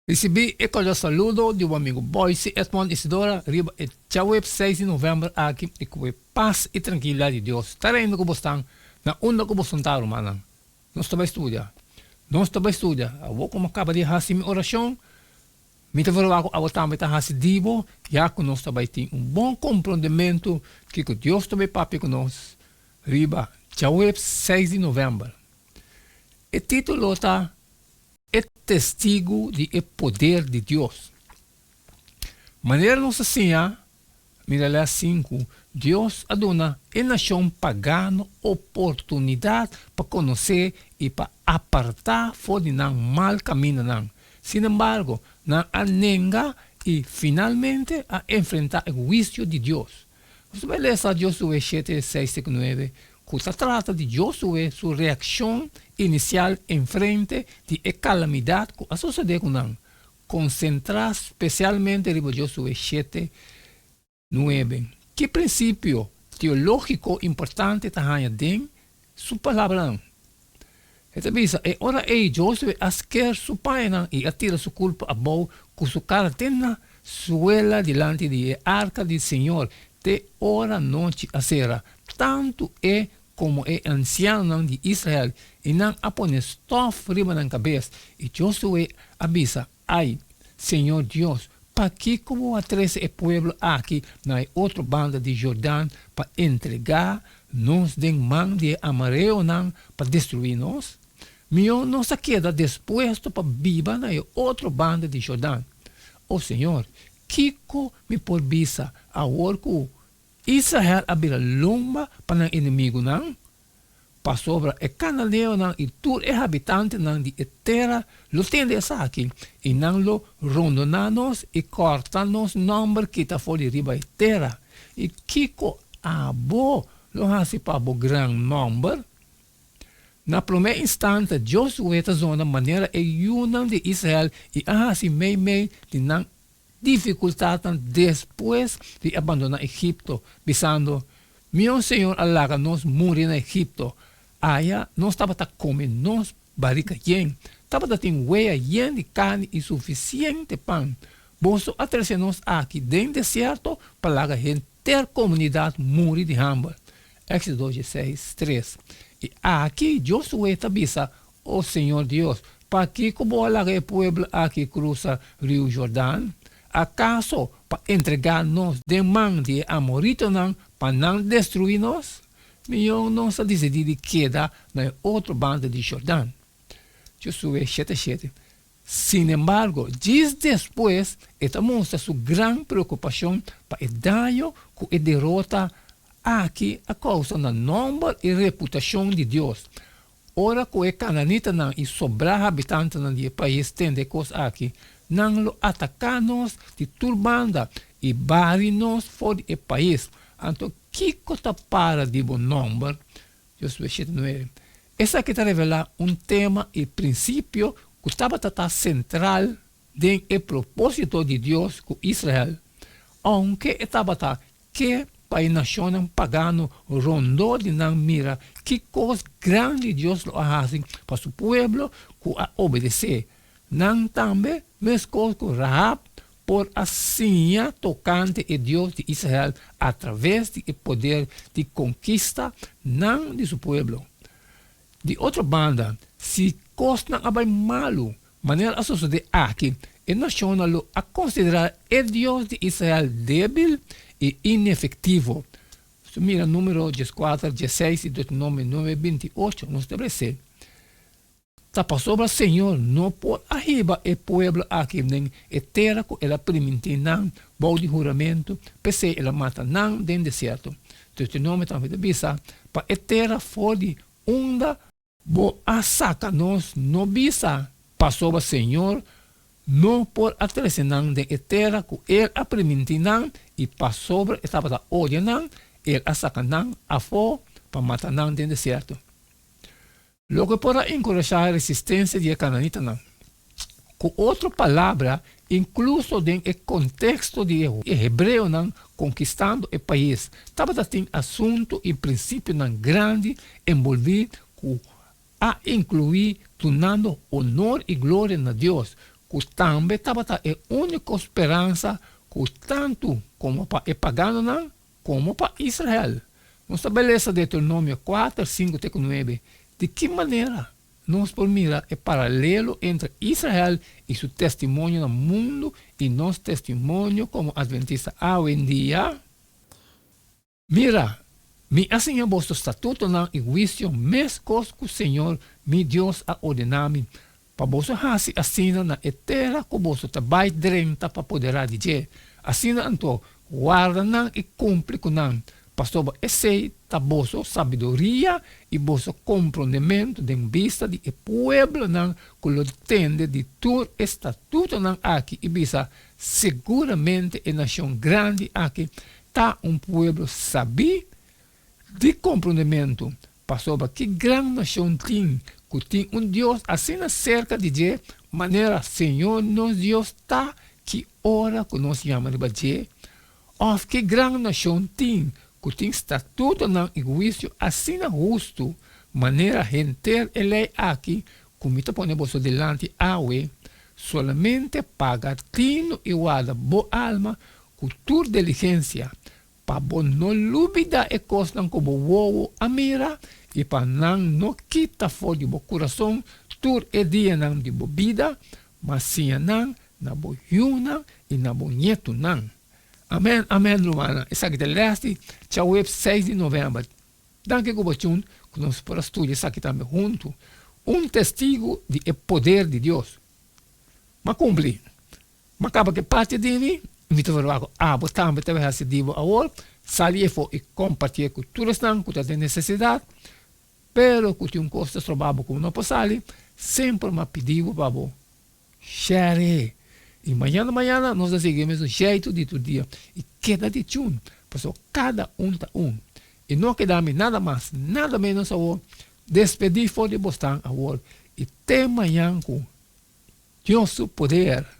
Risibí e kordial saludo di bo amigu Boyce Edmond Isidora riba e djaweps seis di novèmber aki i ku e pas i trankilidat di Dios ta reina ku bosnan na unda ku boso ta rumannan. Nos ta bai studia. Nos ta bai studia. Awor ku mi a kaba di hasi mi orashon, mi ta verwagt ku abo tambe ta hasi di bo, ya ku nos ta bai tin un bon komprondementu kiko Dios ta bai papia ku nos riba djaweps seis di novèmber. E título ta E Testigu di e Poder di Dios. Manera nos a siña, mira lès sinku, Dios a duna e nashon pagano oportunidat pa konosé i pa apartá for di nan mal kamindanan. Sinembargo, nan a nenga i finalmente a enfrentá e huisio di Dios. Nos ta bai lesa Josué shete, seis te ku nuebe, ku ta trata di Josué su reakshon inisial enfrente di e kalamidat ku a sosodé ku nan. Konsentrá spesialmente riba Josué shete, nuebe. Ki prinsipio teológiko importante ta haña den su palabranan? E ta bisa, E ora ei Josué a sker su pañanan i a tira su kurpa abou ku su kara te na suela dilanti di e arka di señor te ora nochi a sera. Tantu e komo e ansianonan di Israel, i nan a pone stòf riba nan kabes. I Josué a bisa, Ai, señor Dios, pakiko bo a trese e pueblo aki na e otro banda di Jordan pa entregá nos den man di e amareonan pa destruí nos? Mihó nos a keda despuesto pa biba na e otro banda di Jordan. O señor, kiko mi por bisa awor ku Israel a bira lomba pa nan enemigunan? Pasobra e kananeonan i tur e habitantenan di e tera lo tende esaki, i nan lo rondoná nos i kòrta nos nòmber kita for di riba e tera. I kiko abo lo hasi pa bo gran nòmber? Na promé instante Josué ta zona manera e yunan di Israel i a hasi meimei di nan difikultatnan despues di a bandoná Egipto, bisando, Mio Señor a laga nos muri na Egipto. Aya nos tabata kome nos barika yen, tabata tin wea yen di karni i sufisiente pan. Boso a trese nos aki den desierto pa laga henter komunidat muri di hamber. Éxodo dieseis, tres. I aki Josué ta bisa, O Señor Dios, pakiko bo a laga e pueblo aki krusa riu Jordan? Akaso pa entregá nos den man di e amoritonan pa nan destruí nos? Mihó nos a disidí di keda na e otro banda di Jordan. Josué shete shete. Sinembargo, djis despues e ta mustra su gran preokupashon pa e daño ku e derota aki a kousa na nòmber i reputashon di Dios. Ora ku e kananitanan i sobrá habitantenan di e pais tende e kos aki, nan lo ataká nos di tur banda i bari nos for di e pais. Anto kiko ta para di bo nòmber? Josué shete nuebe. Esaki ta revelá un tema i prinsipio ku tabata ta sentral den e propósito di Dios ku Israel, ounke e tabata Ke pa e nashonnan pagano rondó di nan mira ki kos grandi Dios lo a hasi pa su pueblo ku a obedesé. Nan tambe, meskos ku Rahab, por a siña tokante e Dios di Israel atraves di e poder di konkista nan di su pueblo. Di otro banda, si kosnan a bai malu, manera a sosodé aki, e nashonnan lo a konsiderá e Dios di Israel débil i inefektivo. Nos mira Número dieskuater, diesseis i Deuteronomio nuebe, binti ocho, nos ta bresé, Ta pasobra Señor no por a hiba e pueblo aki den e tera ku El a primintí nan bou di huramentu, p'esei El a mata nan den desierto. Deuteronomio tambe ta bisa, Pa e tera for di unda bo a saka nos no bisa, pasobra Señor no por a trese nan den e tera ku El a primintí nan, i pasobra E tabata odia nan, El a saka nan afó pa mata nan den desierto. Loke por a enkurashá resistensia di e kananitanan. Ku otro palabra, inkluso den e konteksto di e hebreonan konkistando e pais, tabata tin asuntu i prinsipionan grandi enbolbí ku a inkluí dunando onor i gloria na Dios. ku tambe tabata e úniko speransa ku tantu komo pa e paganonan komo pa Israel. Nos ta belesa Deuteronomio kuater, sinku te ku nuebe. Di ki manera nos por mira e paralelo entre Israel i su testimonio na mundu i nos testimonio komo adventista awendia? Mira, Mi a siña boso statutonan i huisio meskos ku Señor mi Dios a ordená mi, pa boso hasi asina na e tera ku boso ta bai drenta pa poderá di dje. Asina anto, warda nan i kumpli ku nan, pasobra esei ta boso sabiduria i boso komprondementu den bista di e pueblonan ku lo tende di tur e statutonan aki i bisa, Seguramente e nashon grandi aki Ta un pueblo sabí di komprondementu, pasobra ki gran nashon tin ku tin un Dios asina serka di dje manera Señor nos Dios ta ki ora ku nos yama riba dje? Òf ki gran nashon tin ku tin statutonan i huisio asina hustu manera henter e lei aki ku mi ta pone boso dilanti awe? Solamente paga tinu i warda bo alma Ku tur diligensia, pa bo no lubidá e kosnan ku bo wowo a mira i pa nan no kita for di bo kurason tur e dianan di bo bida, ma siña nan na bo yunan i na bo ñetunan. Amèn, amèn, rumannan. Esaki ta lès di djaweps seis di novèmber. Danki ku bo tjun ku nos por a studia esaki tambe huntu. Un testigu di e poder di Dios. M'a kumpli. Ma kaba ke parti di mi, mi ta verwagt ku abo tambe ta hasi di bo awor, sali efo i kompartié ku tur esnan ku ta den nesesidat, pero ku tin un kos ta stroba bo ku bo no por sali, semper mi a pidi bo pa bo share. I mañana mañana nos ta sigui e mesun jeitu di tur dia i keda di tjun, pasobra kada un ta un. I no keda mi nada mas, nada menos awor, despedí for di bosnan awor i te mañan ku Dios su poder.